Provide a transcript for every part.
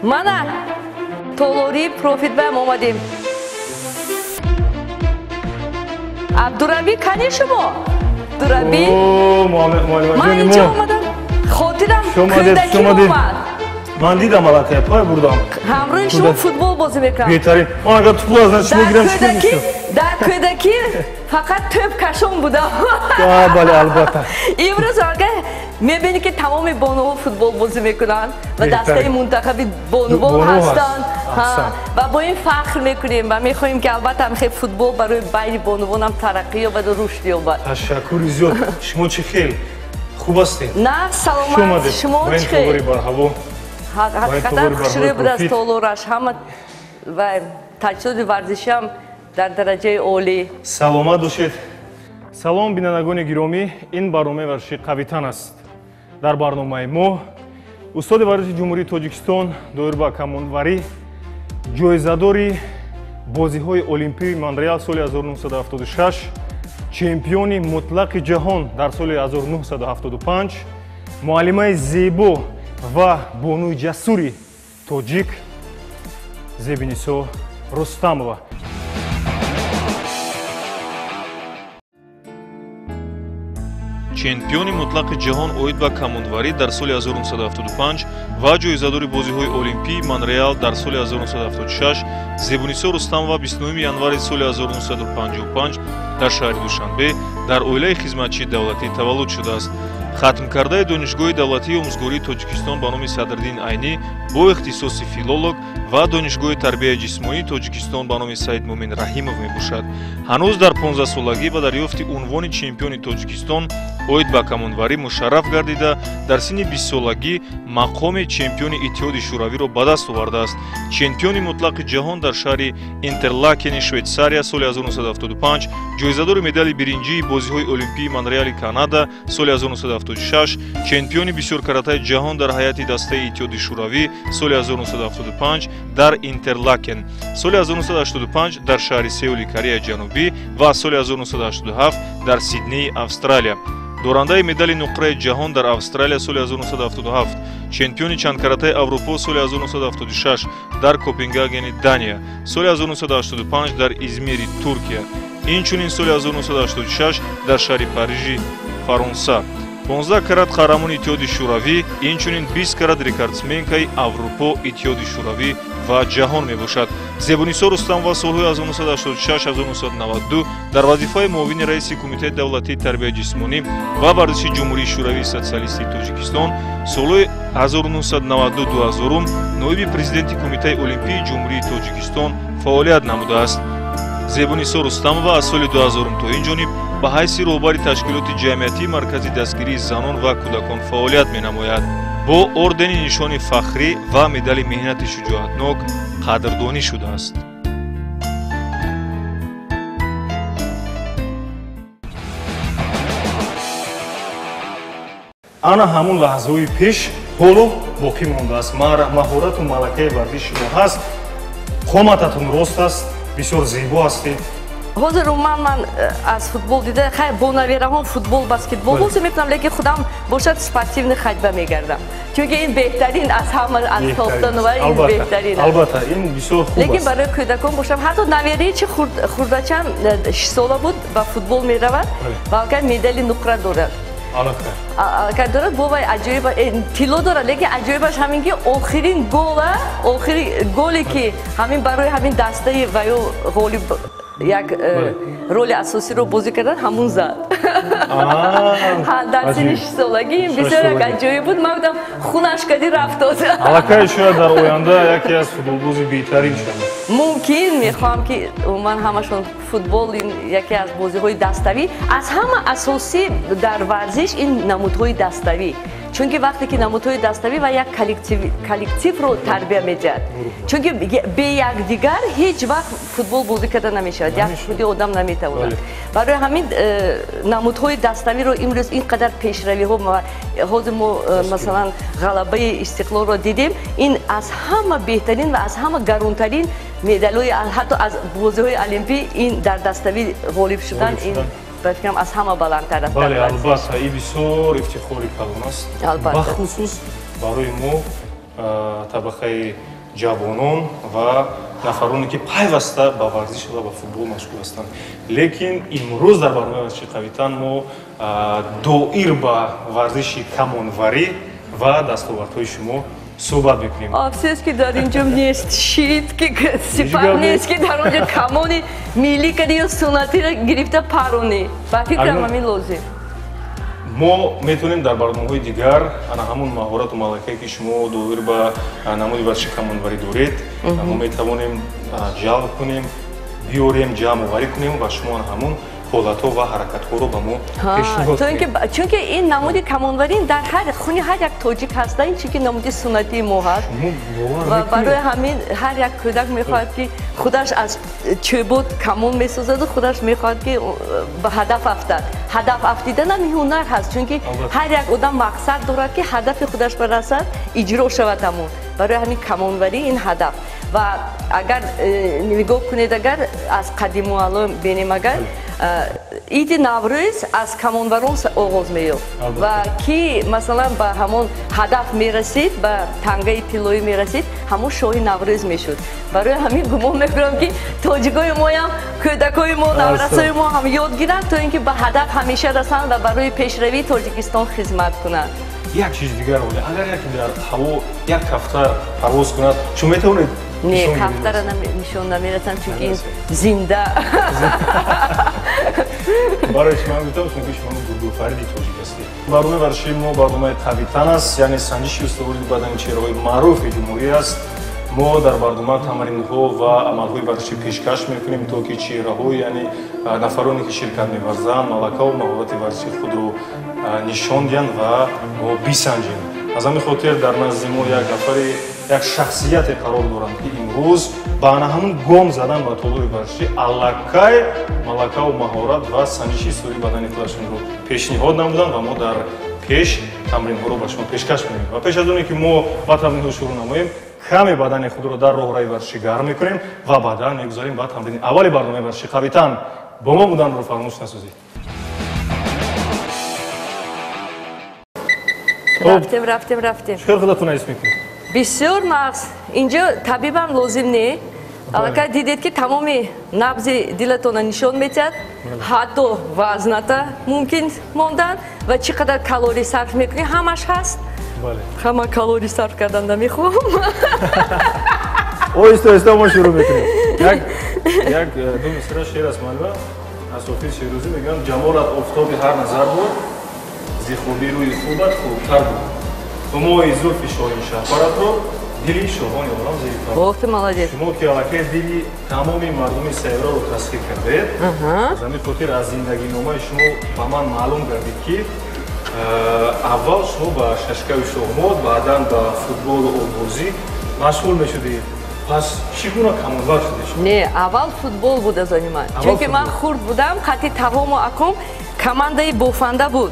Мана толори Профит баам омадем. Абдураби, кани шумо? Абдураби? Ман инҷо омадам. Хотирам кӯдакӣ омад. Ман дидам аллакай, пай бурдам. Ҳамроҳи шумо футбол бозӣ мекардам. Беҳтарин. Ман агар тупол аз шумо гирам, чӣ мешавад? Дар кӯдакӣ фақат тӯб кашон будам. Бале, албатта. Имрӯз аллакай мебинӣ, ки тамоми бонуҳо футбол бозӣ мекунанд ва дастаи мунтахаби бонувон ҳастанд ва бо ин фахр мекунем ва мехоҳем, ки албатта ҳамхел футбол барои байни бонувонам тараққӣ ёбаду рушд ёбад. Ташаккури зиёд. Шумо чӣ хел? Хуб ҳастед? На, саломат. Шумо чӣ хел? Барҳаво. Ҳақиқатан хушрӯй буд аз толораш, ҳама ва таҷҳизоти варзишиам дар дараҷаи олӣ. Саломат бошед. Салом, бинандагони гиромӣ, ин барномаи варзиши Қавитан аст. Дар барномаи мо устоди варзиши Ҷумҳурии Тоҷикистон доир ба камонварӣ, ҷоизадори бозиҳои Олимпии Монреал соли 1976, чемпиони мутлақи ҷаҳон дар соли 1975, муаллимаи зебо ва бонуи ҷасури тоҷик Зебинисо Рустамова. Чемпиони мутлақи ҷаҳон оид ба камонварӣ дар соли 1975 ва ҷоизадори бозиҳои Олимпии Монреал дар соли 1976 Зебунисо Рустамова 29 январи соли 1955 дар шаҳри Душанбе дар оилаи хизматчии давлатӣ таваллуд шудааст. Хатмкардаи Донишгоҳи давлатии омӯзгории Тоҷикистон ба номи Садриддин Айнӣ бо ихтисоси филолог ва Донишгоҳи тарбияи ҷисмонии Тоҷикистон ба номи Саидмӯмин Раҳимов мебошад. Ҳанӯз дар 15-солагӣ ба дарёфти унвони чемпиони Тоҷикистон оид ба камонварӣ мушарраф гардида, дар синни 20-солагӣ мақоми чемпиони Иттиҳоди Шӯравиро ба даст овардааст. Чемпиони мутлақи ҷаҳон дар шаҳри Интерлакени Швейтсария соли 1975, ҷоизадори медали биринҷии бозиҳои Олимпии Монреали Канада соли 1976, чемпиони бисёркаратаи ҷаҳон дар ҳайати дастаи Иттиҳоди Шӯравӣ соли 1975 дар Интерлакен, соли 1985 дар шаҳри Сеули Кореяи Ҷанубӣ ва соли 1987 дар Сиднеи Австралия. Дорандаи медали нуқраи ҷаҳон дар Австралия соли 1977, чемпиони чандкаратаи Аврупо соли 1976 дар Копенгагени Дания, соли 1985 дар Измири Туркия, инчунин соли 1986 дар шаҳри Парижи Фаронса. 15 карат қаҳрамони Иттиҳоди Шӯравӣ, инчунин 20 карат рекордсменкаи Аврупо, Иттиҳоди Шӯравӣ ва ҷаҳон мебошад. Зебунисо Рустамова солҳои 1986-1992 дар вазифаи муовини раиси Кумитаи давлатии тарбияи ҷисмонӣ ва варзиши Ҷумҳурии Шӯравии Социалистии Тоҷикистон, солҳои 1992-2000 ноиби президенти Кумитаи Олимпии Ҷумҳурии Тоҷикистон фаъолият намудааст. Зебунисо Рустамова аз соли 2000 то ин ҷониб ба ҳайси роҳбари ташкилоти ҷамъиятии Маркази дастгирии занон ва кӯдакон фаъолият менамояд. Бо ордени Нишони фахрӣ ва медали меҳнати шуҷоатнок қадрдонӣ шудааст. Ана ҳамун лаҳзаҳои пеш ҳоло боқӣ мондааст. Маҳорату малакаи варзиши шумо ҳаст, қомататон рост аст, бисёр зебо ҳастед. Ҳозир умуман ман аз футбол дида, хай, бо навераҳом футбол, баскетбол бозӣ мекунам, лекин худам бошад спортивный ходьба мегардам, чунки ин беҳтарин аз ҳама, аз тофтан ва ин беҳтарин. Албатта, ин бисёр хуб. Лекин барои кӯдакон бошам, ҳатто навераи чи хурдачам 6 сола буд, ба футбол меравад ва аллакай медали нуқра дорад, аллакай дорад. Бо вай аҷоиб тилло дорад, лекин аҷоибаш ҳамин ки охирин гола, охири голе ки ҳамин барои ҳамин дастаи ваё ғолиб як роли асосиро бозӣ кардан, ҳамун зад дар синни 6-солагӣ. Ин бисёр як аҷоиб буд. Ман гуфтам, хунаш кади рафтод. Аллакай шояд дар оянда яке аз футболбози беҳтарин шавад. Мумкин. Мехоҳам, ки умуман ҳамашон футбол ин яке аз бозиҳои даставӣ, аз ҳама асосӣ дар варзиш ин намудҳои даставӣ, чунки вақте ки намудҳои даставӣ ва як коллективро тарбия медиҳад, чунки бе якдигар ҳеҷ вақт футбол бозӣ карда намешавад, як худи одам наметавонад. Барои ҳамин намудҳои даставиро имрӯз ин қадар пешравиҳо, ҳозир мо масалан ғалабаи Истиқлолро дидем, ин аз ҳама беҳтарин ва аз ҳама гаронтарин медалҳои, ҳатто аз бозиҳои олимпӣ, ин дар даставӣ ғолиб шудан, ин ба фикрам аз ҳама баландтар аст. Бале, албатта, ин бисёр ифтихори калон аст, бахусус барои мо, табақаи ҷавонон ва нафароне ки пайваста ба варзиш ва ба футбол машғул ҳастанд. Лекин имрӯз дар барномаи варзиши қавитан мо доир ба варзиши камонварӣ ва дастовардҳои шумо суҳбат мекунем. Афсӯс, ки дар инҷо нест щит, ки сипар нест, ки дар онҷо камони миллӣ кади ё суннатиро гирифта паронӣ. Ба фикрам, ҳамин лозим. Мо метавонем дар барномаҳои дигар ана ҳамун маҳорату малакае, ки шумо доир ба намуди варзиши камонварӣ доред, мо метавонем ҷалб кунем, биёрем, ҷамъоварӣ кунем ва шумо ана ҳамун ҳолатҳо ва ҳаракатҳоро ба мо пешниҳод кунед. Чунки ин намуди камонварӣ дар ҳар хуни ҳар як тоҷик ҳаста, ин чунки намуди суннатии мо ҳаст ва барои ҳамин ҳар як кӯдак мехоҳад, ки худаш аз чӯбот камон месозаду худаш мехоҳад, ки ба ҳадаф афтад. Ҳадаф афтиданам ҳунар ҳаст, чунки ҳар як одам мақсад дорад, ки ҳадафи худаш барасад, иҷро шавад ҳамон. Барои ҳамин камонварӣ ин ҳадаф. Ва агар нигоҳ кунед, агар аз қадиму алом бинем, агар иди Наврӯз аз камонварон оғоз меёфт ва ки масалан ба ҳамон ҳадаф мерасид, ба тангаи тиллоӣ мерасид, ҳамон шоҳи Наврӯз мешуд. Барои ҳамин гумон мекунам, ки тоҷикои моям, кӯдакои мо, наврасои мо ҳам ёд гиранд, то ин ки ба ҳадаф ҳамеша расанд ва барои пешравии Тоҷикистон хизмат кунанд. Як чизи дигар, Оля, агар яке дар ҳаво як кафтар парвоз кунад, шумо метавонед? Не, кафтара нишон намерасам, чунки ин зинда. Барои чи ман гуфтам? Чунки шумо гургофариди тоҷик ҳастед. Барномаи варзишии мо барномаи қавитан аст, яъне санҷиши устувори бадани чеҳраҳои маъруфи ҷумҳурӣ аст. Мо дар барнома тамринҳо ва амалҳои варзишӣ пешкаш мекунем, то ки чеҳраҳо, яъне нафароне, ки ширкат меварзанд, малакаву маҳорати варзиши худро нишон диҳанд ва мо бисанҷем. Аз ҳамин хотир дар назди мо як нафари, як шахсияте қарор доранд, ки имрӯз ба ана ҳамун гом задан ба толори варзишӣ аллакай малакаву маҳорат ва санҷиши устувори бадани худашонро пешниҳод намуданд ва мо дар пеш тамринҳоро ба шумо пешкаш мекунем. Ва пеш аз оне ки мо ба тамринҳо шурӯъ намоем, каме бадани худро дар роҳраи варзишӣ гарм мекунем ва баъдан мегузарем ба тамрини аввали барномаи варзиши қавитан. Бо мо буданро фаромӯш насозед. Рафтем, рафтем, рафтем. Чӣ худатон ҳис мекунед? Бисёр нағз. Инҷо табибам лозим не. Аллакай дидед, ки тамоми набзи дилатонро нишон медиҳад, ҳатто вазната мумкин мондан ва чӣ қадар калорий сарф мекунӣ, ҳамаш ҳаст. Ҳама калорий сарф кардан намехоҳам. Оҳиста оҳиста мо шурӯъ мекунем. Як ду мисра шеър аст, муаллима, аз Ҳофиз Шерӯзӣ. Мегӯям: ҷамолат офтоби ҳар назар буд, зи хубӣ рӯи хубат хубтар буд, ҳумои зулфи шоҳин шаҳпаратро дили шоҳони олам зери пар. Ох, ты молодец! Шумо ки аллакай дили тамоми мардуми сайёраро тасхир кардаед, аз ҳамин хотир аз зиндагиномаи шумо ба ман маълум гардид, ки аввал шумо ба шашкаву шоҳмот, баъдан ба футболу оббозӣ машғул мешудед. Пас чӣ гуна камонвар шудед шумо? Не, аввал футбол буда занимат, чунки ман хурд будам, қати тавому аком командаи бофанда буд,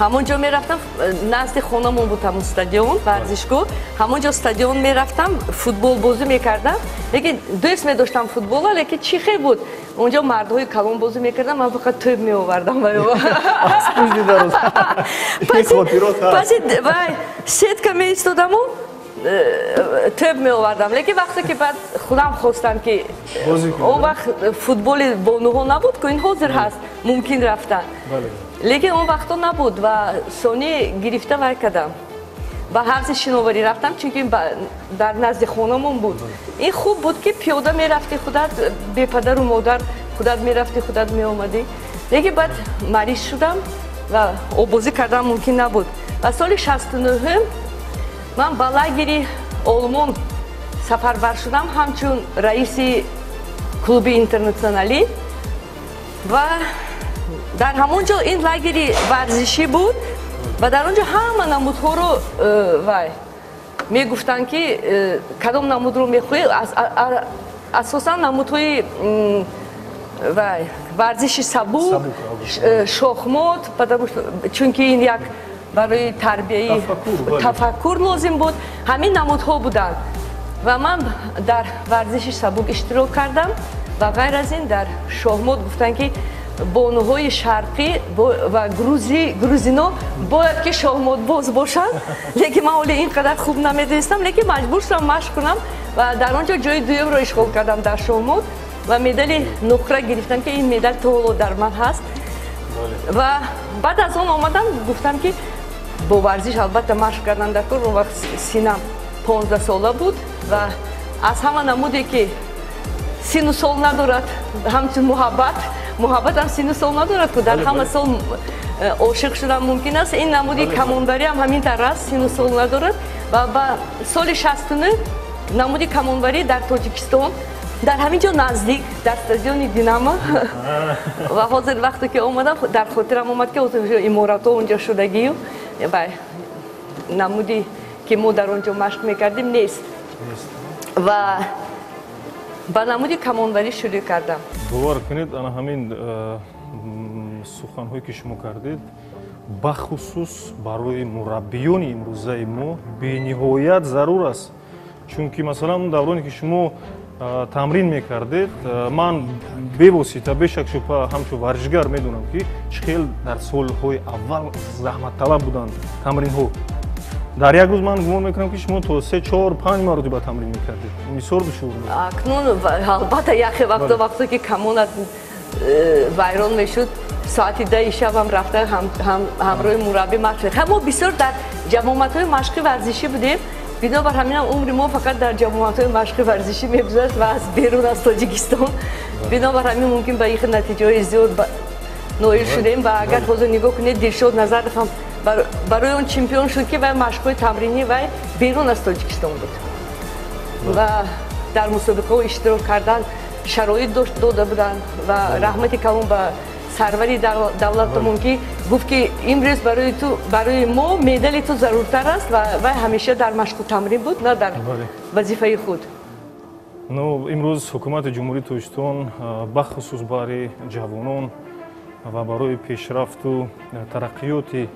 ҳамон ҷо мерафтам. Назди хонамон буд ҳамон стадион, варзишгоҳ. Ҳамон ҷо стадион мерафтам, футбол бозӣ мекардам. Лекин дӯст медоштам футбола, лекин чӣ хел буд, онҷо мардҳои калон бозӣ мекардам, ман фақат тӯб меовардам. Паси вай сетка меистодаму тӯб меовардам. Лекин вақте ки баъд худам хостам, ки он вақт футболи бонуҳо набуд ку, ин ҳозир ҳаст, мумкин рафтан, лекин он вақто набуд. Ва сонӣ гирифта вай кардам, ба ҳавзи шиноварӣ рафтам, чунки дар назди хонамон буд. Ин хуб буд, ки пиёда мерафтӣ худат, бепадару модар, худат мерафтӣ, худат меомадӣ. Лекин баъд мариз шудам ва оббозӣ кардан мумкин набуд. Ва соли 69-ум ман ба лагери Олмон сафарбар шудам ҳамчун раиси клуби интернатсионалӣ. Ва дар ҳамон ҷо ин лагери варзишӣ буд ва дар он ҷо ҳама намудҳоро вай мегуфтанд, ки кадом намудро мехоҳӣ. Асосан намудҳои вай варзиши сабук, шохмот, чунки ин як барои тарбияи тафаккур лозим буд. Ҳамин намудҳо буданд ва ман дар варзиши сабук иштирок кардам ва ғайр аз ин дар шоҳмот. Гуфтанд, ки бонуҳои шарқӣ ва грузино бояд ки шоҳмотбоз бошанд, лекин ман ҳоле ин қадар хуб намедонистам, лекин маҷбур шудам машқ кунам ва дар он ҷо ҷои дуюмро ишғол кардам дар шоҳмот ва медали нуқра гирифтам, ки ин медал то ҳоло дар ман ҳаст. Ва баъд аз он омадам, гуфтам, ки бо варзиш албатта машқ кардан дар кор. Он вақт синам 15 сола буд ва аз ҳама намуде ки сину сол надорад, ҳамчун муҳаббат, муҳаббатам сину сол надорад, ку дар ҳама сол ошиқ шудан мумкин аст. Ин намуди камонвариам ҳамин тавр аст, сину сол надорад. Ва ба соли 69 намуди камонварӣ дар Тоҷикистон, дар ҳамин ҷо наздик, дар стадиони Динамо. Ва ҳозир вақте ки омадам, дар хотирам омад, ки ҳозир иморатҳо онҷо шудагию ва намуди ки мо дар он ҷо машқ мекардем нест. Ва ба намуди камонварӣ шурӯъ кардам. Бовар кунед, ана ҳамин суханҳое ки шумо кардед, бахусус барои мураббиёни имрӯзаи мо бениҳоят зарур аст, чунки масалан он давроне ки шумо тамрин мекардед, ман бевосита, бешак шубҳа, ҳамчун варзишгар медонам, ки чӣ хел дар солҳои аввал заҳматталаб буданд тамринҳо. Дар як рӯз ман гумон мекунам, ки шумо то се, чор, панҷ маротиба тамрин мекардед. Бисёр душвор буд. Акнун албатта яхе вақто, вақто ки камонат вайрон мешуд, соати 10-и шабам рафта ҳамроҳи мураббӣ машқ. Мо бисёр дар ҷамоатҳои машқи варзишӣ будем, бинобар ҳаминам умри мо фақат дар ҷамоатҳои машқи варзишӣ мегузашт ва аз берун аз Тоҷикистон. Бинобар ҳамин мумкин ба ин натиҷаҳои зиёд ноил шудем. Ва агар ҳозир нигоҳ кунед, Дилшод Назаров ҳам барои он чемпион шуд, ки вай машқҳои тамринӣ вай берун аз Тоҷикистон буд ва дар мусобиқаҳо иштирок кардан шароит дода буданд. Ва раҳмати калон ба сарвари давлатамон, ки гуфт, ки имрӯз барои ту, барои мо медали ту заруртар аст. Ва вай ҳамеша дар машқу тамрин буд, на дар вазифаи худ. Ну, имрӯз ҳукумати Ҷумҳурии Тоҷикистон бахусус барои ҷавонон ва барои пешрафту тараққиёти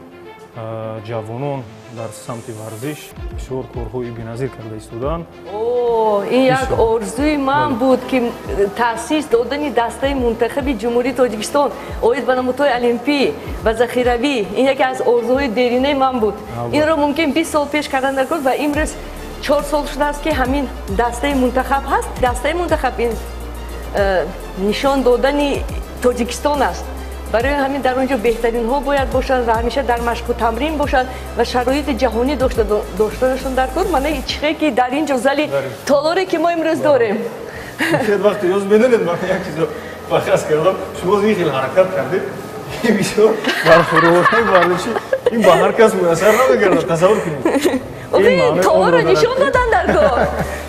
ҷавонон дар самти варзиш бисёр корҳои беназир карда истодаанд. Ин як орзуи ман буд, ки таъсис додани дастаи мунтахаби Ҷумҳурии Тоҷикистон оид ба намудҳои олимпӣ ва захиравӣ, ин яке аз орзуҳои деринаи ман буд. Инро мумкин 20 сол пеш кардан даркор ва имрӯз 4 сол шудааст, ки ҳамин дастаи мунтахаб ҳаст. Дастаи мунтахаб ин нишон додани Тоҷикистон аст. Барои ҳамин дар он ҷо беҳтаринҳо бояд бошанд ва ҳамеша дар машқу тамрин бошанд ва шароити ҷаҳонӣ доштанашон дар кор. Мана чихе ки дар ин ҷо зали толоре ки мо имрӯз дорем. Вақте ёз медонед, ман як чизо бахас кардам, шумо ин хел ҳаракат кардед, бисёр бархӯрдҳои варзишӣ, ин ба ҳар кас муяссар намегардад, тасаввур кунед. Толорро нишон додан дар кор,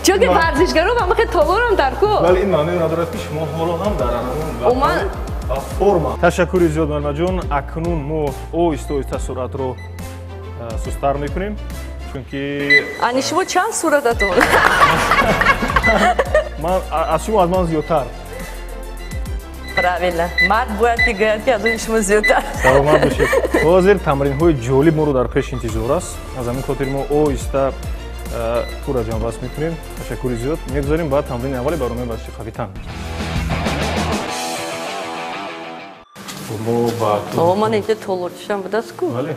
чунки варзишгаро ҳамахе толорам дар кор. Вале ин маъное надорад, ки шумо ҳоло ҳам дар форма. Ташаккури зиёд, муаллимаҷон. Акнун мо оҳиста оҳиста суръатро сустар мекунем, чунки Ани шумо чанд сурататон? Ман аз шумо, аз ман зиёдтар. Правильно, мард бояд ки гӯяд, ки аз они шумо зиёдтар. Саломат бошед. Ҳозир тамринҳои ҷолиб моро дар пеш интизор аст, аз ҳамин хотир мо оҳиста тура ҷамъбаст мекунем. Ташаккури зиёд, мегузарем ба тамрини аввали барномаи варзиши қавитан. Мо ба Ман инҷо толорчишам будааст ку. Бале,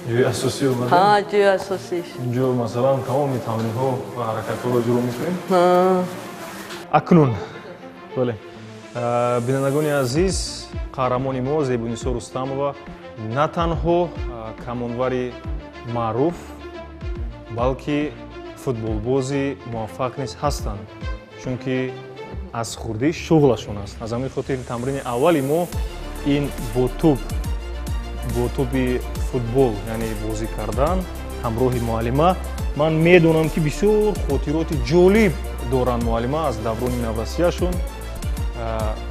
ҷои асосӣ омадем. Ҳа, ҷои асосиш. Инҷо масалан тамоми тамринҳо ва ҳаракатҳоро иҷро мекунем акнун. Бале, бинандагони азиз, қаҳрамони мо Зебунисо Рустамова на танҳо камонвари маъруф, балки футболбози муваффақ низ ҳастанд, чунки аз хурдӣ шуғлашон аст. Аз ҳамин хотир тамрини аввали мо ин бо тӯб, бо тӯби футбол, яъне бозӣ кардан ҳамроҳи муаллима. Ман медонам, ки бисёр хотироти ҷолиб доранд муаллима аз даврони наврасияшон.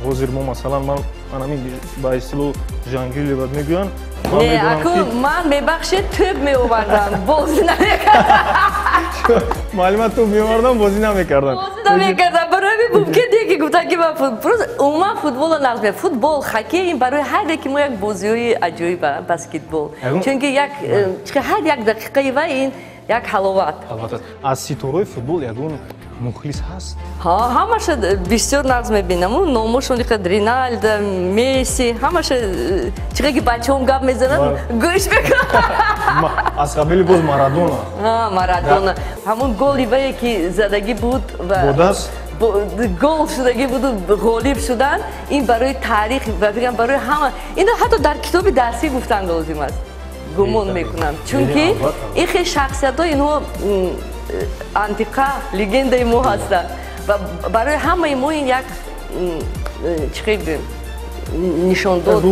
Ҳозир мо масалан ман ҳамин ба истилоҳ жонглировать мегӯянд. Не, аку ман, мебахшед, тӯб меовардам, бозӣ намекардам. Муаллима тӯб меовардам, бозӣ намекардам. Бозӣ намекардам. Барои ҳамин мумкин яке гуфтан, ки ман просто умуман футболро нағз ме футбол, хоккей ин барои ҳар яке мо як бозиҳои аҷоиба, баскетбол, чунки як ҳар як дақиқаи вай ин як ҳаловат. Албатта, аз ситораҳои футбол ягон Мухлис ҳаст? Ҳа, ҳамаша бисёр нағз мебинам. Номошон Риналдо, Месси, ҳамаша чӣ ки бачаҳом гап мезананд, гӯш мекунам. Аз қабили боз Марадона. Ҳа, Марадона. Ҳамун голи вае ки задагӣ буд ва бо даст гол шудагӣ буду ғолиб шудан, ин барои таърих ва фикрам барои ҳама, инро ҳатто дар китоби дарсӣ гуфтан лозим аст, гумон мекунам. Чунки ин хел шахсиятҳо инҳо антиқа легендаи мо ҳастанд ва барои ҳамаи мо ин як чӣ хел гӯем, нишондод,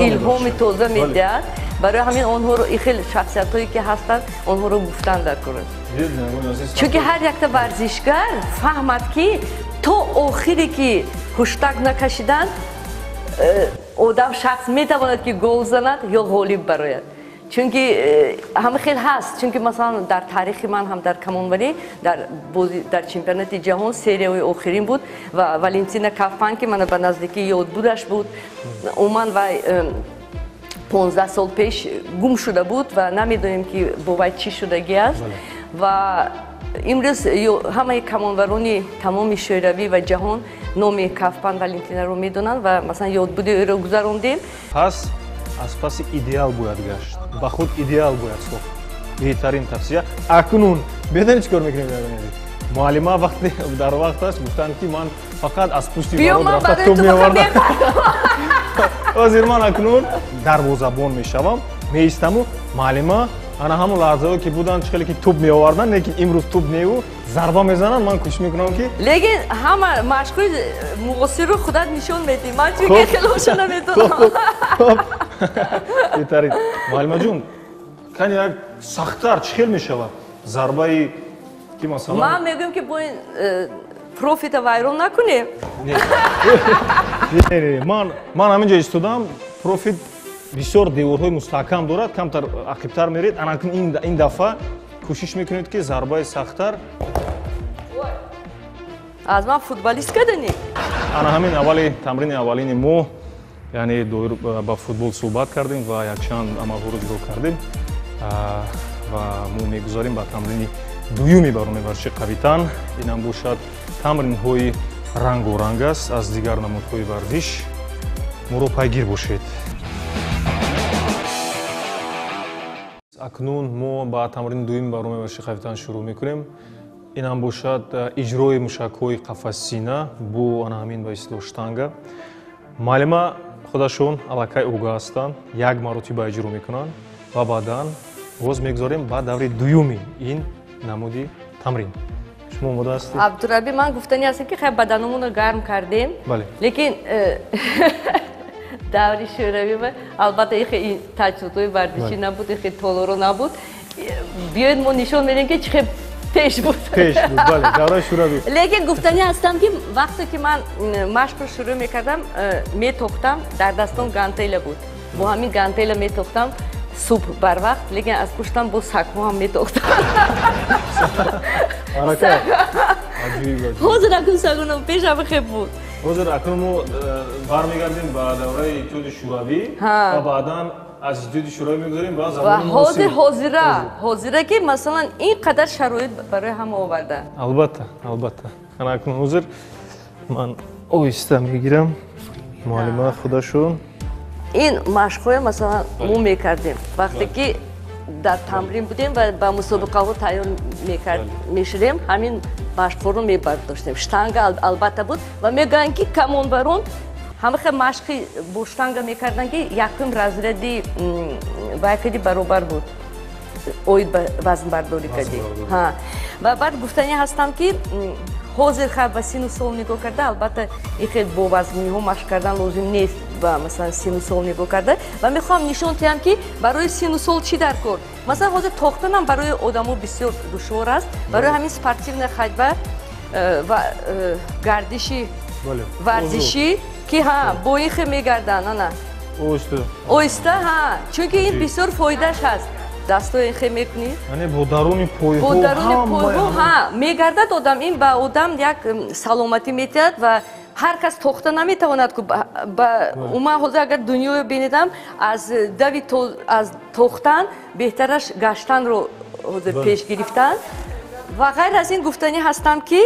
илҳоми тоза медиҳад. Барои ҳамин онҳоро ин хел шахсиятҳое ки ҳастанд, онҳоро гуфтан дар кор аст. Чунки ҳар якта варзишгар фаҳмад, ки то охире ки ҳуштак накашиданд, одам шахс метавонад ки гол занад ё ғолиб барояд. Чунки ҳама хел ҳаст. Чунки масалан дар таърихи ман ҳам дар камонварӣ дар чемпионати ҷаҳон серияҳои охирин буд ва Валентина Кафпан, ки мана ба наздикӣ ёдбудаш буд, умуман вай 15 сол пеш гум шуда буд ва намедонем ки бо вай чӣ шудагӣ аст. Ва имрӯз ҳамаи камонварони тамоми Шӯравӣ ва ҷаҳон номи Кафпан Валентинаро медонанд ва масалан ёдбуди ӯро гузарондем. Пас аз паси идеал бояд гашт, ба худ идеал бояд сохт. Беҳтарин тавсия. Акнун бедонед чӣ кор мекунем? Муаллима вақте дар вақташ гуфтанд, ки ман фақат аз пушти ворот рафта тӯб меовардам. Ҳозир ман акнун дарвозабон мешавам, меистаму муаллима ана ҳамон лаҳзаҳое ки буданд, чӣ хеле ки тӯб меоварданд, лекин имрӯз тӯб неу зарба мезананд, ман кӯшиш мекунам ки лекин ҳама машқҳои муосирро худат нишон медиҳӣ, ман чунки хелоша наметавонам. Беҳтарин. Муаллимаҷон, кани як сахттар чӣ хел мешавад зарбаи ки масалан? Ман мегӯям ки бо ин профита вайрон накунем. Ман ҳамин ҷо истодам, профит бисёр деворҳои мустаҳкам дорад, камтар ақибтар меред. Анакун ин дафъа кӯшиш мекунед ки зарбаи сахттар. Аз ман футболист кардани? Ана ҳамин аввали тамрини аввалини мо, яъне доир ба футбол суҳбат кардем ва якчанд амалҳоро иҷро кардем ва мо мегузарем ба тамрини дуюми барномаи варзиши қавитан. Инам бошад тамринҳои рангоранг аст аз дигар намудҳои варзиш. Моро пайгир бошед. Акнун мо ба тамрини дуюми барномаи варзиши қавитан шурӯъ мекунем. Инам бошад иҷрои мушакҳои қафассина бо ана ҳамин ба истилоҳ штанга. Муаллима худашон аллакай огаҳ ҳастанд, як маротиба иҷро мекунанд ва баъдан боз мегузорем ба даври дуюми ин намуди тамрин. Шумо омода ҳастед? Абдураби, ман гуфтани ҳастам ки хай баданумонро гарм кардем, лекин даври Шӯравӣ албатта ихе таҷҳизотҳои варзишӣ набуд, ихе толоро набуд. Биёед мо нишон медиҳем ки чӣ хел пеш буд. Пеш буд, бале, давраи Шӯравӣ. Лекин гуфтани ҳастам ки вақте ки ман машқро шурӯъ мекардам, метохтам, дар дастом гантела буд. Бо ҳамин гантела метохтам субҳ барвақт, лекин аз пуштам бо сагҳо ҳам метохтам. Ҳозир акун сагонам пеш ҳама хеб буд. Ҳозир акнун мо бармегардем ба давраи Иттиҳоди Шӯравӣ ва баъдан аз Иттиҳоди Шӯравӣ мегузарем ба замони ҳозир. Ҳозира ки масалан ин қадар шароит барои ҳама оварда. Албатта, албатта. Ана акнун ҳозир ман оҳиста мегирам, муаллима худашон. Ин машқҳоя масалан мо мекардем вақте ки дар тамрин будем ва ба мусобиқаҳо тайёр мешудем, ҳамин машқҳоро мебардоштем. Штанга албатта буд ва мегӯянд ки камонварон ҳамаха машқи бо штанга мекарданд, ки якум разряди вай кади баробар буд оид ба вазнбардорӣ кади. Ва баъд гуфтани ҳастам ки ҳозир хай ба сину сол нигоҳ карда, албатта ин хел бо вазниҳо машқ кардан лозим нест ба масалан сину сол нигоҳ карда, ва мехоҳам нишон диҳам ки барои сину сол чӣ дар кор. Масалан ҳозир тохтанам барои одамо бисёр душвор аст, барои ҳамин спортивная ходьба ва гардиши варзишӣ ки ҳа бо ин хел мегарданд, ана оҳиста, ҳа, чунки ин бисёр фоидааш ҳаст. Дастои хе мекунӣ, яъне бо даруни пойҳо, бо даруни пойҳо ҳа мегардад одам. Ин ба одам як саломатӣ метиҳад ва ҳар кас тохта наметавонад. Умуман ҳозир агар дунёро бинедам, аз дави аз тохтан беҳтараш гаштанро ҳозир пеш гирифтан. Ва ғайр аз ин гуфтанӣ ҳастам, ки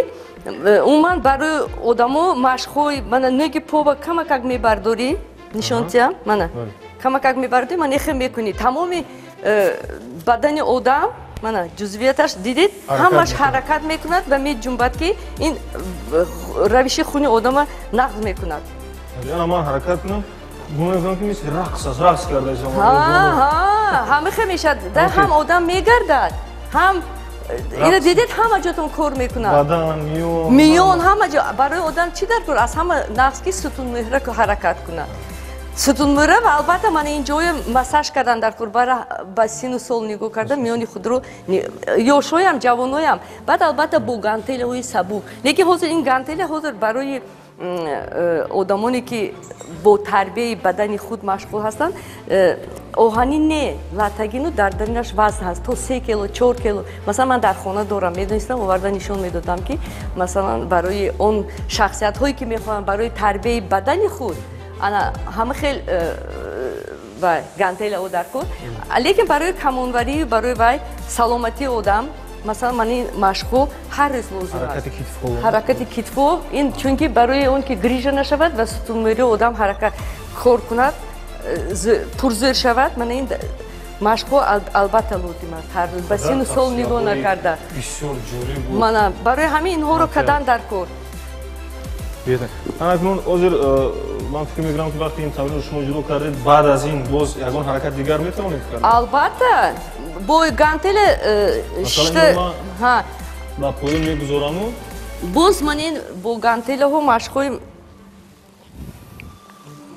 умуман барои одамо машқҳои мана нӯги поба камакак мебардорӣ, нишонтиям, мана камакак мебардорӣ, мана эхе мекунӣ, тамоми бадани одам, мана ҷузвияташ дидед, ҳамаш ҳаракат мекунад ва меҷунбад, ки ин равиши хуни одама нағз мекунад. Ман ҳаракат кунам, гумон мекунам, ки мисли рақс аст, рақс карда. Ҳамихе мешавад, ҳам одам мегардад, ҳам ина дидед, ҳама ҷотон кор мекунад. Бадан, миён. Миён, ҳама ҷо. Барои одам чӣ дар кор? Аз ҳама нағз ки сутунмӯҳра ҳаракат кунад. Сутунмӯҳра ва албатта мана ин ҷоя массаж кардан дар кор, бара ба сину сол нигоҳ карда, миёни худро, ёшоям, ҷавоноям. Баъд албатта бо гантелаҳои сабук. Лекин ҳозир ин гантела ҳозир барои одамоне ки бо тарбияи бадани худ машғул ҳастанд, оҳанӣ не, латагину дар даринаш вазн ҳаст, то 3 кило, 4 кило. Масалан, ман дар хона дорам, медонистам, оварда нишон медодам, ки масалан барои он шахсиятҳое ки мехоҳанд барои тарбияи бадани худ, ана ҳама хел гантелао дар кор. Лекин барои камонварӣ, барои вай саломатии одам, масалан ман ин машқҳо ҳар рӯз лозим аст. Ҳаракати китфо ин, чунки барои он ки грижа нашавад ва сутунмӯҳри одам ҳаракат кор кунад, пурзӯр шавад, мана ин машқҳо албатта лозим аст ҳар рӯз, ба сину сол нигоҳ накарда. Бисёр ҷолиб буд. Мана барои ҳамин инҳоро кардан дар кор. Акнун ҳозир ман фикр мекунам, ки вақте ин тамринро шумо иҷро кардед, баъд аз ин боз ягон ҳаракат дигар метавонед кард? Албатта, бо гантеле ба поён мегузораму. Боз ман ин бо гантелаҳо машқҳои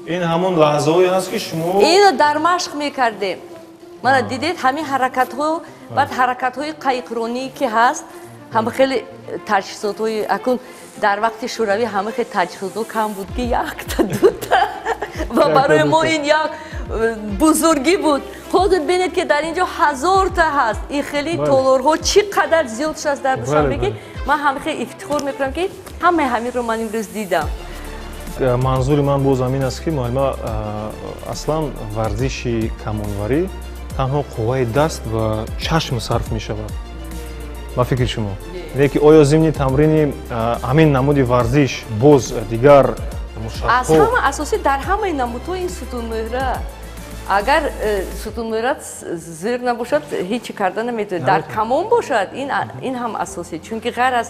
Ин ҳамон лаҳзаҳое ҳаст, ки шумо ино дар машқ мекардем. Мана дидед, ҳамин ҳаракатҳо, баъд ҳаракатҳои қайиқронӣ ки ҳаст, ҳама хеле таҷҳизотҳои акун дар вақти шӯравӣ ҳама хеле таҷҳизотҳо кам буд, ки якта дута, ва барои мо ин як бузургӣ буд. Ҳозир бинед, ки дар ин ҷо ҳазорта ҳаст. Ин хеле толорҳо чӣ қадар зиёд шудааст дар Душанбе, ки ман ҳама хеле ифтихор мекунам, ки ҳамаи ҳаминро ман имрӯз дидам. Манзури ман боз ҳамин аст, ки муаллима, аслан варзиши камонварӣ танҳо қувваи даст ва чашм сарф мешавад, ба фикри шумо? Леки оё зимни тамрини ҳамин намуди варзиш боз дигар аз ҳама асосӣ дар ҳамаи намудҳо ин сутунмӯҳра. Агар сутунмӯҳра зир набошад, ҳеҷ чӣ карда наметавонед. Дар камон бошад, ин ҳам асосӣ, чунки ғайр аз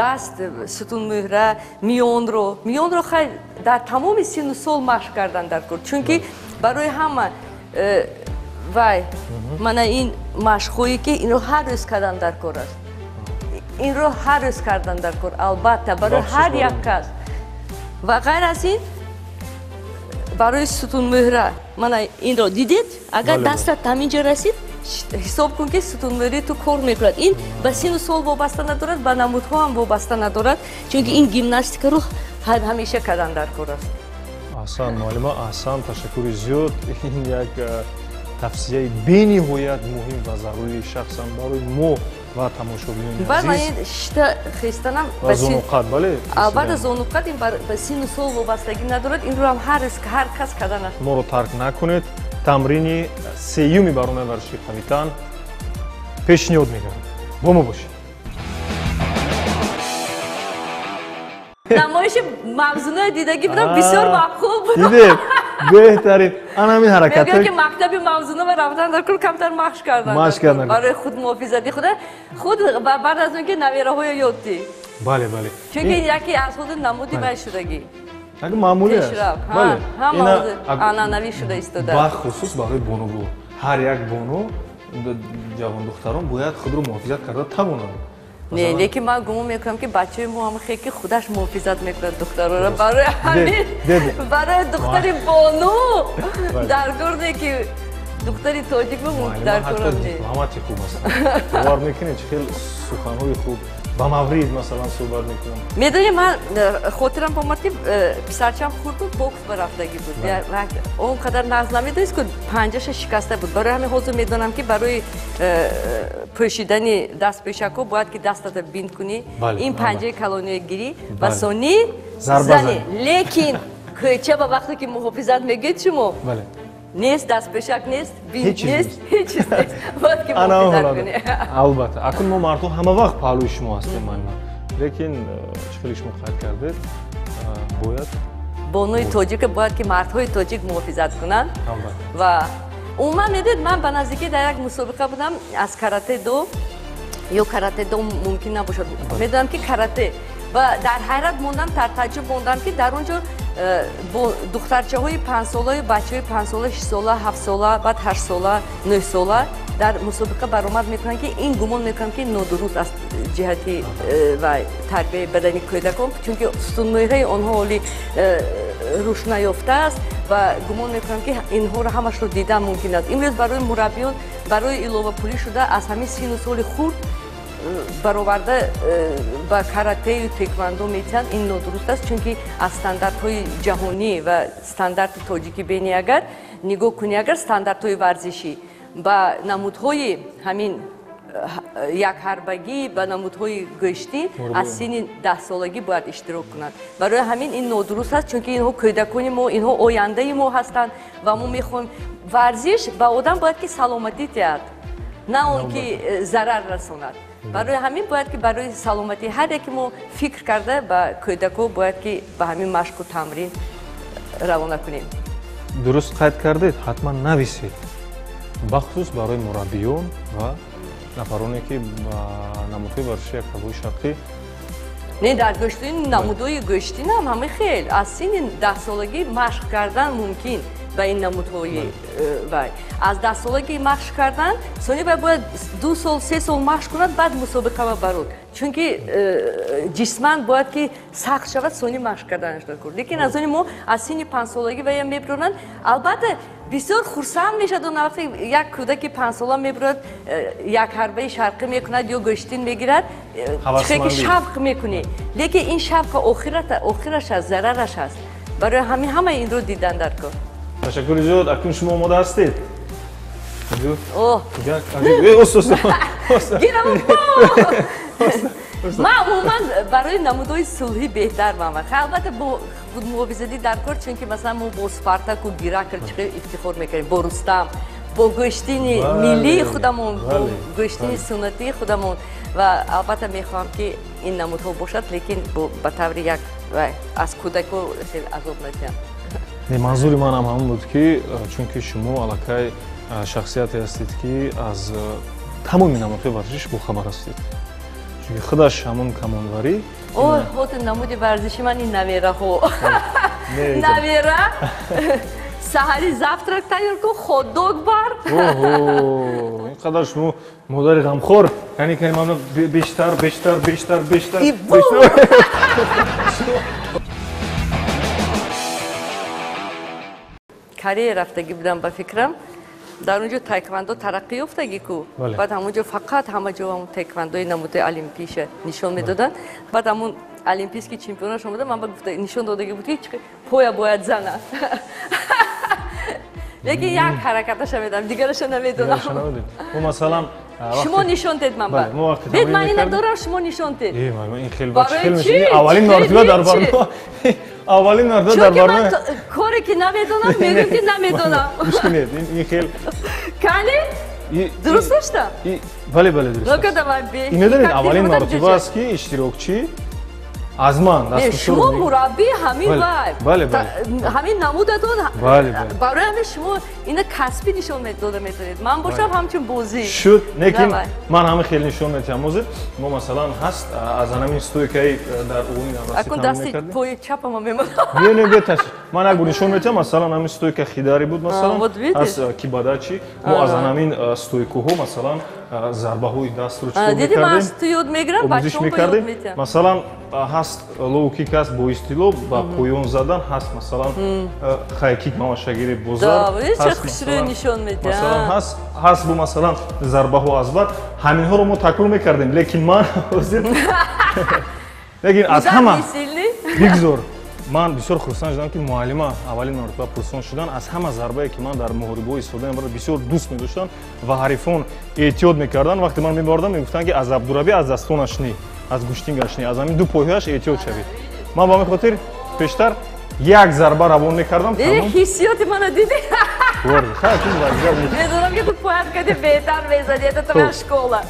даст, сутунмӯҳра, миёнро хайр дар тамоми сину сол машқ кардан дар кор, чунки барои ҳама вай мана ин машқҳое ки инро ҳар рӯз кардан дар кор аст, инро ҳар рӯз кардан дар кор, албатта барои ҳар як кас. Ва ғайр аз ин барои сутунмӯҳра, мана инро дидед, агар дастат ҳамин ҷо расид, ҳисоб кун, ки сутунмӯҳраи ту кор мекунад. Ин ба сину сол вобаста надорад, ба намудҳо ҳам вобаста надорад, чунки ин гимнастикаро ҳамеша кардан дар кор аст. Аҳсан, муаллима, аҳсан, ташаккури зиёд. Ин як тавсияи бениҳоят муҳим ва зарурии шахсан барои мо ва тамошобинони азиз. Баъд ман ин шишта хестанам. Ва зонуқат, бале? Албатта, зонуқат ин ба сину сол вобастагӣ надорад, инро ҳам ҳар рӯз ҳар кас кардан аст. Моро тарк накунед, тамрини сеюми барномаи варзиши қавитан пешниҳод мегардад. Бо мо бошед. Намоиши мавзунаи дидагӣ будам, бисёр маъқул буд. Дидед, беҳтарин ана ҳамин ҳаракатҳо. Мегӯяд, ки мактаби мавзуна рафтан дар кул камтар машқ кардан машқ кардан барои худмуҳофизати худа худ, баъд аз он ки навираҳоё ёд дид. Бале, бале. Чунки яке аз худи намуди вай шудагӣ. Як маъмулӣ аст. Бале, ҳама анъанавӣ шуда истода. Бахусус барои бонувон, ҳар як бону, ҷавондухтарон бояд худро муҳофизат карда тавонанд. Не, лекин ман гумон мекунам, ки бачаи мо ҳам хе ки худаш муҳофизат мекунад духтарора. Барои ҳамин барои духтари бону дар кор не, ки духтари тоҷик дар корам не. Дипломати хуб аст, бовар мекунед, чӣ хел суханҳои хуб ба маврид масалан суҳбат мекунам. Медонӣ, ман хотирам омад, ки писарчам хурд буд, бокс ба рафтагӣ буд, он қадар нағз намедонист, ки панҷаша шикаста буд. Барои ҳамин ҳозир медонам, ки барои пӯшидани дастпӯшакҳо бояд ки дастата бинт кунӣ, ин панҷаи калониро гирӣ ва сонӣ зани. Лекин кӯча ба вақте ки муҳофизат мегӯед шумо, Нест, дастпешак нест, бинт нест, ҳеҷ чиз нест. Бояд ки муҳофизат кунӣ. Албатта, акнун мо мардҳо ҳама вақт паҳлӯи шумо ҳастем, муаллима. Лекин чӣ хеле шумо қайд кардед, бояд бонуи тоҷика бояд ки мардҳои тоҷик муҳофизат кунанд. Ва умуман медед, ман ба наздикӣ дар як мусобиқа будам аз карате до ё карате до мумкин набошад. Медонам ки карате ва дар ҳайрат мондам, дар таъҷуб мондам ки дар он ҷо бо духтарчаҳои панҷсолаю бачаҳои панҷсола, шишсола, ҳафтсола, баъд ҳаштсола, нӯҳсола дар мусобиқа баромад мекунанд ки ин гумон мекунам ки нодуруст аз ҷиҳати тарбияи бадани кӯдакон, чунки сутунмӯҳраи онҳо ҳоли рушд наёфтааст ва гумон мекунам ки инҳоро ҳамашро дидан мумкин аст. Имрӯз барои мураббиён барои иловапулӣ шуда аз ҳамин сину соли хурд бароварда ба каратею теквандо метиҳанд. Ин нодуруст аст, чунки аз стандартҳои ҷаҳонӣ ва стандарти тоҷикӣ бени агар нигоҳ кунӣ, агар стандартҳои варзишӣ ба намудҳои ҳамин якҳарбагӣ, ба намудҳои гӯштӣ аз синни даҳсолагӣ бояд иштирок кунанд. Барои ҳамин ин нодуруст аст, чунки инҳо кӯдакони мо, инҳо ояндаи мо ҳастанд ва мо мехоҳем варзиш ба одам бояд ки саломатӣ диҳад, на он ки зарар расонад. Барои ҳамин бояд ки барои саломатии ҳар яке мо фикр карда ба кӯдако бояд ки ба ҳамин машқу тамрин равона кунем. Дуруст қайд кардед, ҳатман нависед, бахусус барои мураббиён ва нафароне ки ба намудҳои варзиши якҳарбаи шарқӣ. Не, дар гӯштин намудҳои гӯштинам ҳама хел аз синни даҳсолагӣ машқ кардан мумкин ба ин намудҳои вай. Аз даҳсолагӣ машқ кардан, сони вай бояд 2 сол, 3 сол машқ кунад, баъд мусобиқа барод. Чунки ҷисман бояд ки сахт шавад, сони машқ карданаш даркор. Лекин аз они мо аз синни панҷсолагӣ вая мебиронанд. Албатта, бисёр хурсанд мешавад он вақте як кӯдаки панҷсола мебирояд, як ҳарбаи шарқӣ мекунад ё гӯштин мегирад, чихе ки шавқ мекунӣ. Лекин ин шавқа охираш аст, зарараш аст. Барои ҳамин ҳамаи инро дидан даркор. Ташаккури зиёд. Акнун шумо омода ҳастед? Ман умуман барои намудҳои сулҳӣ беҳтар ман. Албатта бо худмуҳофизатӣ дар кор, чунки масалан мо бо Спартаку Геракл чӣ қадр ифтихор мекардем, бо Рустам, бо гӯштини миллии худамон, бо гӯштини суннатии худамон. Ва албатта мехоҳам ки ин намудҳо бошад, лекин ба таври як аз кӯдако хеле азоб надиҳам. Манзури манам ҳамон буд ки чунки шумо аллакай шахсияте ҳастед ки аз тамоми намудҳои варзиш бохабар ҳастед. Чунки худаш ҳамон камонварӣ. О, ҳотин намуди варзиши ман ин навераҳо. Навера саҳари завтрак тайёр кун, хот-дог бар. Оҳо, ин қадар шумо модари ғамхор, яъне ки ман бештар, бештар, бештар, бештар, бештар. Корея рафтагӣ будам ба фикрам. Дар он ҷо таеквондо тараққӣ ёфтагӣ ку. Баъд ҳамон ҷо фақат ҳама ҷо ҳамон таеквондои намудаи олимпиша нишон медоданд. Баъд ҳамон олимпийский чемпионаш омада, ман ба гуфта нишон додагӣ буд ки поя бояд занад. Лекин як ҳаракаташа медонам, дигараша намедонам. Мо масалан шумо нишон дед ман ба. Дед ман ина дорам, шумо нишон дед. Ин хеле хеле мешавад. Аввалин мартиба дар барнома. Аввалин мартиба дар барнома. Чунки ман коре ки намедонам, мегӯям ки намедонам. Гӯш кунед, ин хел. Кани? Дуруст дошта? Бале, бале, дуруст. Ну-ка давай бе. Ин медонед, аввалин мартиба аст ки иштирокчӣ аз ман дастпушор. Шумо мураббӣ ҳамин вай. Бале, бале. Ҳамин намудатон. Бале, бале. Барои ҳамин шумо ина касбӣ нишон дода метавонед. Ман бошам ҳамчун бозӣ. Шуд, лекин ман ҳамин хеле нишон медиҳам. Ҳозир мо масалан ҳаст аз ҳамин стойкаи дар уғуни наврасӣ акун дасти пои чапама мемонам. Не, не, беташ. Ман як бор нишон медиҳам, масалан ҳамин стойка хидари буд, масалан аз кибадачи. Мо аз ҳамин стойкаҳо масалан зарбаҳои дастро чӣ мекардем? Диди ман аз ту ёд мегирам, бачаҳо ба ёд метиҳам. Масалан ҳаст лоу-кик аст бо истило ба поён задан, ҳаст масалан хай-кик мамашагири бозар. Масалан ҳаст бо масалан зарбаҳо аз бад. Ҳаминҳоро мо такрор мекардем, лекин ман ҳозир лекин аз ҳама бигзор. Ман бисёр хурсанд шудам ки муаллима аввалин маротиба пурсон шудан аз ҳама зарбае ки ман дар муҳорибаҳо истифода мебардам бисёр дӯст медоштам ва ҳарифон эҳтиёт мекарданд. Вақте ман мебардам мегуфтанд ки аз Абдурабӣ аз дастонаш ни, аз гӯштингаш ни, аз ҳамин ду пойҳояш эҳтиёт шавед. Ман ба ҳамин хотир пештар Як зарба равон мекардам. Ҳиссиёти мана дидӣ? Медонам ки ту пояд кади беҳтар мезадӣ, это твоя школа.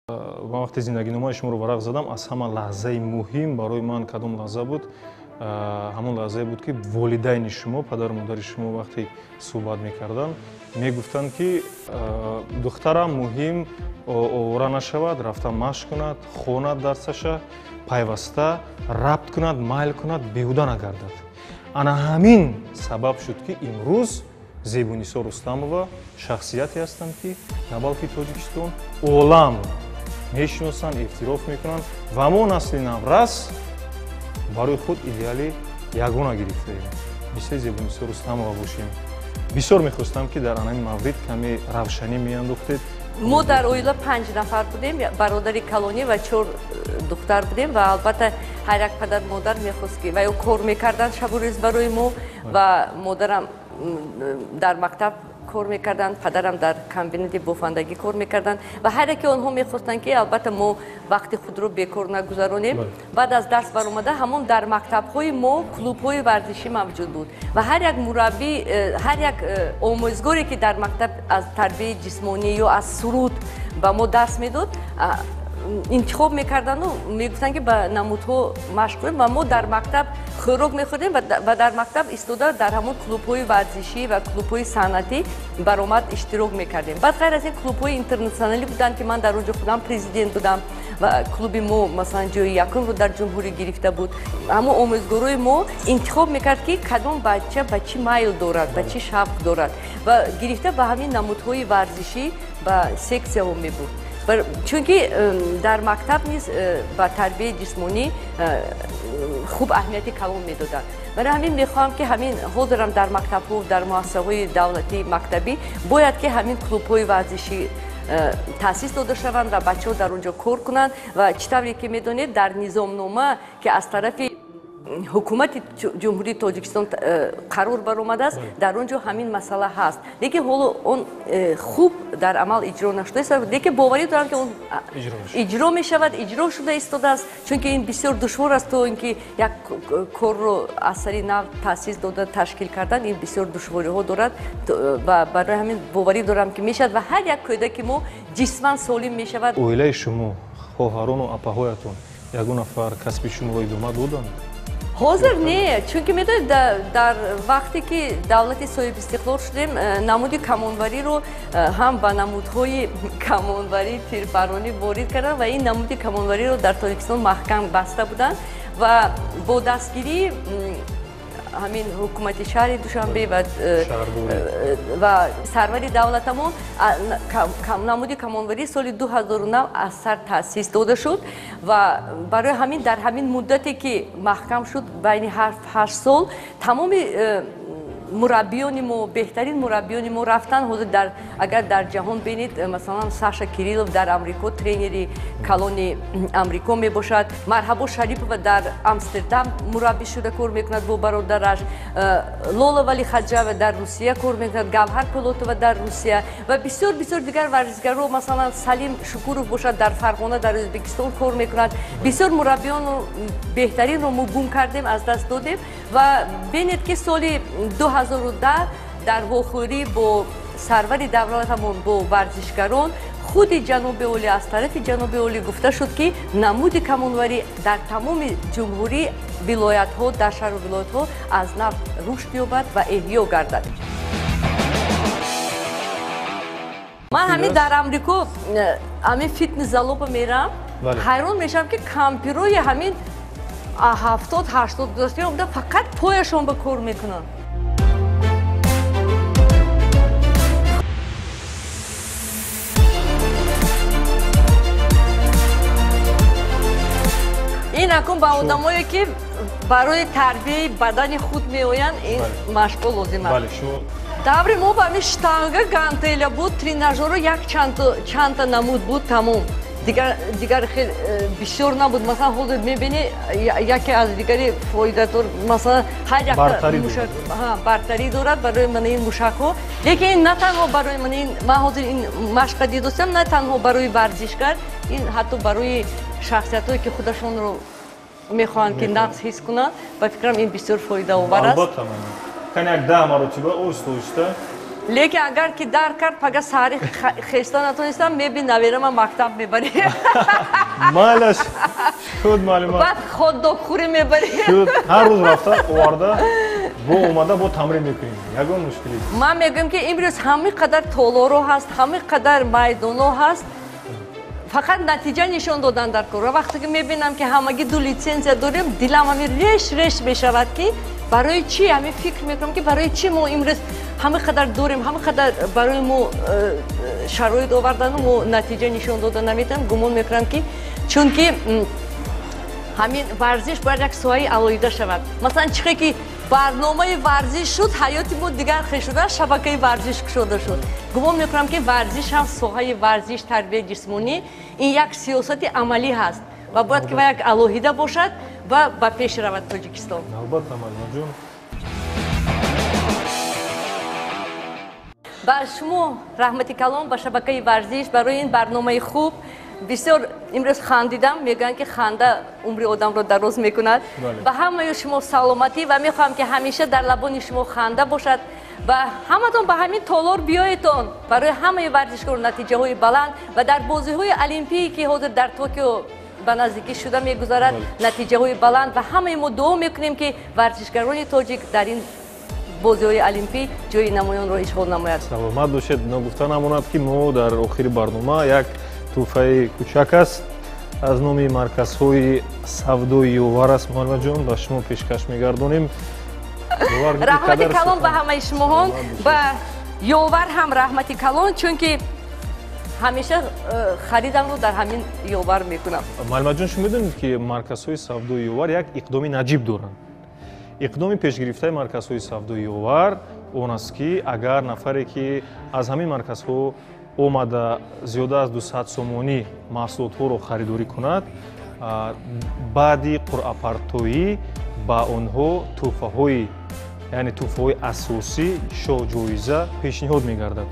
Ман вақте зиндагиномаи шуморо варақ задам, аз ҳама лаҳзаи муҳим барои ман кадом лаҳза буд? Ҳамон лаҳзае буд, ки волидайни шумо, падару модари шумо вақте суҳбат мекарданд, мегуфтанд, ки духтарам муҳим овора нашавад, рафта машқ кунад, хонад дарсаша, пайваста рабт кунад, майл кунад, беҳуда нагардад. Ана ҳамин сабаб шуд, ки имрӯз Зебунисо Рустамова шахсияте ҳастанд, ки на балки Тоҷикистон, олам мешиносанд, эътироф мекунанд ва мо насли наврас барои худ идеали ягона гирифтаем. Мисли Зебунисо Рустамова бошем. Бисёр мехостам, ки дар ана ин маврид каме равшанӣ меандохтед. Мо дар оила 5 нафар будем, бародари калонӣ ва 4 духтар будем ва албатта ҳар як падар модар мехост, ки ва ё кор мекарданд шабу рӯз барои мо ва модарам дар мактаб кор мекарданд, падарам дар комбинати бофандагӣ кор мекарданд ва ҳар яке онҳо мехостанд, ки албатта мо вақти худро бекор нагузаронем. Баъд аз дарс баромада ҳамон дар мактабҳои мо клубҳои варзишӣ мавҷуд буд ва ҳар як мураббӣ, ҳар як омӯзгоре, ки дар мактаб аз тарбияи ҷисмонӣ ё аз суруд ба мо дарс медод, интихоб мекарданду мегуфтанд, ки ба намудҳо машқ кунем ва мо дар мактаб хӯрок мехӯрдем ва дар мактаб истода дар ҳамон клубҳои варзишӣ ва клубҳои санъатӣ баромад иштирок мекардем. Баъд ғайр аз ин клубҳои интернатсионалӣ буданд, ки ман дар он ҷо худам президент будам ва клуби мо масалан ҷои якумро дар ҷумҳурӣ гирифта буд. Ҳамон омӯзгорои мо интихоб мекард, ки кадом бача ба чӣ майл дорад, ба чӣ шавқ дорад ва гирифта ба ҳамин намудҳои варзишӣ ба сексияҳо мебурд. Чунки дар мактаб низ ба тарбияи ҷисмонӣ хуб аҳамияти калон медоданд. Барои ҳамин мехоҳам, ки ҳамин ҳозирам дар мактабҳо, дар муассисаҳои давлатӣ мактабӣ бояд, ки ҳамин клубҳои варзишӣ таъсис дода шаванд ва бачаҳо дар он ҷо кор кунанд. Ва чӣ тавре ки медонед, дар низомнома, ки аз тарафи ҳукумати Ҷумҳурии Тоҷикистон қарор баромадааст, дар он ҷо ҳамин масъала ҳаст, лекин ҳоло он хуб дар амал иҷро нашудааст, лекин боварӣ дорам, ки он иҷро мешавад, иҷро шуда истодааст, чунки ин бисёр душвор аст, то ин ки як корро аз сари нав таъсис дода ташкил кардан ин бисёр душвориҳо дорад ва барои ҳамин боварӣ дорам, ки мешавад ва ҳар як кӯдаки мо ҷисман солим мешавад. Оилаи шумо, хоҳарону апаҳоятон ягон нафар касби шуморо идома доданд? Ҳозир не, чунки медонед, дар вақте ки давлати соҳибистиқлол шудем, намуди камонвариро ҳам ба намудҳои камонварӣ тирпаронӣ ворид карданд ва ин намуди камонвариро дар Тоҷикистон маҳкам баста буданд ва бо дастгирии ҳамин ҳукумати шаҳри Душанбе ва сарвари давлатамон намуди камонварӣ соли 2009 аз сар таъсис дода шуд ва барои ҳамин дар ҳамин муддате, ки маҳкам шуд, байни 8 сол, тамоми мураббиёни мо, беҳтарин мураббиёни мо рафтанд. Ҳозир агар дар ҷаҳон бинед, масалан Саша Кириллов дар Амрико тренери калони Амрико мебошад, Марҳабо Шарипова дар Амстердам мураббӣ шуда кор мекунад бо бародараш, Лола Валихаҷава дар Русия кор мекунад, Гавҳар Пулотова дар Русия ва бисёр бисёр дигар варзишгаро, масалан Салим Шукуров бошад, дар Фарғона, дар Ӯзбекистон кор мекунад. Бисёр мураббиёну беҳтаринро мо гум кардем, аз даст додем ва бинед, ки соли 2010 дар вохӯрӣ бо сарвари давлатамон, бо варзишгарон, худи ҷаноби олӣ, аз тарафи ҷаноби олӣ гуфта шуд, ки намуди камонварӣ дар тамоми ҷумҳурӣ, вилоятҳо, дар шаҳру вилоятҳо аз нав рушд ёбад ва эҳё гардад. Ман ҳамин дар Амрико ҳамин фитнес залоба мерам, ҳайрон мешавам, ки кампирои ҳамин 70-80 гузашта омада фақат пояшон ба кор мекунанд. Ин акун ба одамое, ки барои тарбияи бадани худ меоянд, ин машқҳо лозим аст. Даври мо ба ҳамин штанга, гантеля буд, тренажёро як чандта намуд буд, тамом. Дигар хел бисёр набуд. Масалан, ҳозир мебинӣ, яке аз дигари фоидадор, масалан ҳар якта мушак бартарӣ дорад барои мана ин мушакҳо. Лекин ин на танҳо барои мана ин, ман ҳозир ин машқа дидостам, на танҳо барои варзишгар, ин ҳатто барои шахсиятҳое, ки худашонро мехоҳанд ки нағз ҳис кунанд, ба фикрам ин бисёр фоидаовар аст. Албатта, кани як 10 маротиба оҳиста оҳиста. Лекин агар ки дар кард, пага саҳари хеста натонистам, меби наверама мактаб мебарӣ. Майлаш, шуд маълумот. Баъд хот-дог-хӯрӣ мебарӣ. Шуд, ҳар рӯз рафта оварда, бо омада бо тамрин мекунем. Ягон мушкилӣ. Ман мегӯям ки имрӯз ҳамин қадар толоро ҳаст, ҳамин қадар майдонҳо ҳаст, фақат натиҷа нишон додан дар кор. Ва вақте ки мебинам ки ҳамагӣ 2 литсензия дорем, дилам ҳамин реш реш мешавад ки барои чӣ, ҳамин фикр мекунам ки барои чӣ мо имрӯз ҳамин қадар дорем, ҳамин қадар барои мо шароит овардану мо натиҷа нишон дода наметавонем. Гумон мекунам ки чунки ҳамин варзиш бояд як соҳаи алоҳида шавад. Масалан, чихе ки барномаи варзиш шуд, ҳаёти мо дигар хел шуда, шабакаи варзиш кушода шуд. Гумон мекунам ки варзиш ҳам соҳаи варзиш, тарбияи ҷисмонӣ ин як сиёсати амалӣ ҳаст ва бояд ки як алоҳида бошад ва ба пеш равад Тоҷикистон. Албатта, Малимаҷон. Ба шумо раҳмати калон, ба шабакаи варзиш барои ин барномаи хуб. Бисёр имрӯз хандидам, мегӯянд ки ханда умри одамро дароз мекунад. Ба ҳамаи шумо саломатӣ ва мехоҳам ки ҳамеша дар лабони шумо ханда бошад ва ҳаматон ба ҳамин толор биёедтон барои ҳамаи варзишкор натиҷаҳои баланд ва дар бозиҳои олимпие ки ҳозир дар Токио ба наздикӣ шуда мегузарад, натиҷаҳои баланд ва ҳамаи мо дуо мекунем ки варзишгарони тоҷик дар ин бозиҳои олимпӣ ҷои намоёнро ишғол намояд. Саломат бошед. Ногуфта намонад ки мо дар охири барнома як тӯҳфаи кӯчак аст аз номи марказҳои савдои Ёвар аст, Муаллимаҷон, ба шумо пешкаш мегардонем. Раҳмати калон ба ҳамаи шумоҳон, ба Ёвар ҳам раҳмати калон, чунки ҳамеша харидамро дар ҳамин Ёвар мекунам. Муаллимаҷон, шумо медонед ки марказҳои савдои Ёвар як иқдоми наҷиб доранд. Иқдоми пешгирифтаи марказҳои савдои Ёвар он аст ки агар нафаре ки аз ҳамин марказҳо омада зиёда аз 200 сомонӣ маҳсулотҳоро харидорӣ кунад, баъди қуръапартоӣ ба онҳо тӯҳфаҳои, яъне тӯҳфаҳои асосӣ шоҳҷоиза пешниҳод мегардад.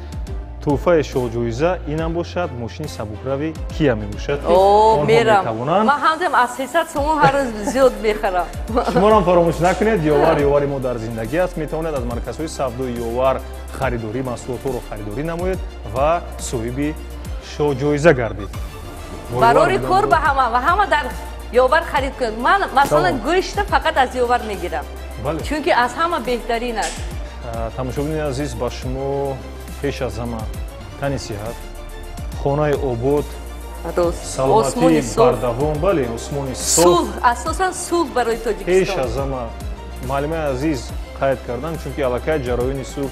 Тӯҳфаи шоҳҷоиза инам бошад мошини сабукрави Кия мебошад ки онҳо метавонанд. Ман ҳамдам аз 300 сомон ҳар рӯз зиёд мехарам. Шуморо фаромӯш накунед, Ёвар ёвари мо дар зиндагӣ аст. Метавонед аз марказҳои савдои Ёвар харидорӣ, маҳсулотҳоро харидорӣ намоед ва соҳиби шоҳҷоиза гардед. Барори кор ба ҳама ва ҳама дар Ёвар харид кунед. Ман масалан гӯшта фақат аз Ёвар мегирам, чунки аз ҳама беҳтарин аст. Тамошобинони азиз, ба шумо пеш аз ҳама тани сиҳат, хонаи обод, саломатии бардавом, бале, осмони соф, сулҳ, асосан сулҳ барои Тоҷикистон. Пеш аз ҳама муаллимаи азиз қайд карданд, чунки аллакай ҷараёни сулҳ,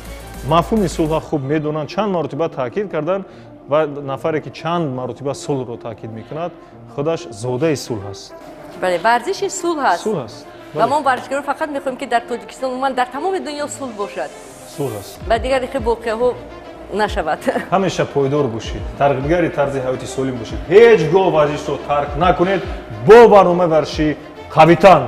мафҳуми сулҳро хуб медонанд, чанд маротиба таъкид карданд ва нафаре ки чанд маротиба сулҳро таъкид мекунад, худаш зодаи сулҳ аст. Бале, варзиши сулҳ аст. Сулҳ аст. Ва мо варзишгаро фақат мехоҳем ки дар Тоҷикистон, умуман дар тамоми дунё сулҳ бошад. Сулҳ аст. Ва дигар хел воқеаҳо нашавад. Ҳамеша пойдор бошед, тарғибгари тарзи ҳаёти солим бошед, ҳеҷ гоҳ варзишро тарк накунед. Бо барномаи варзиши қавитан.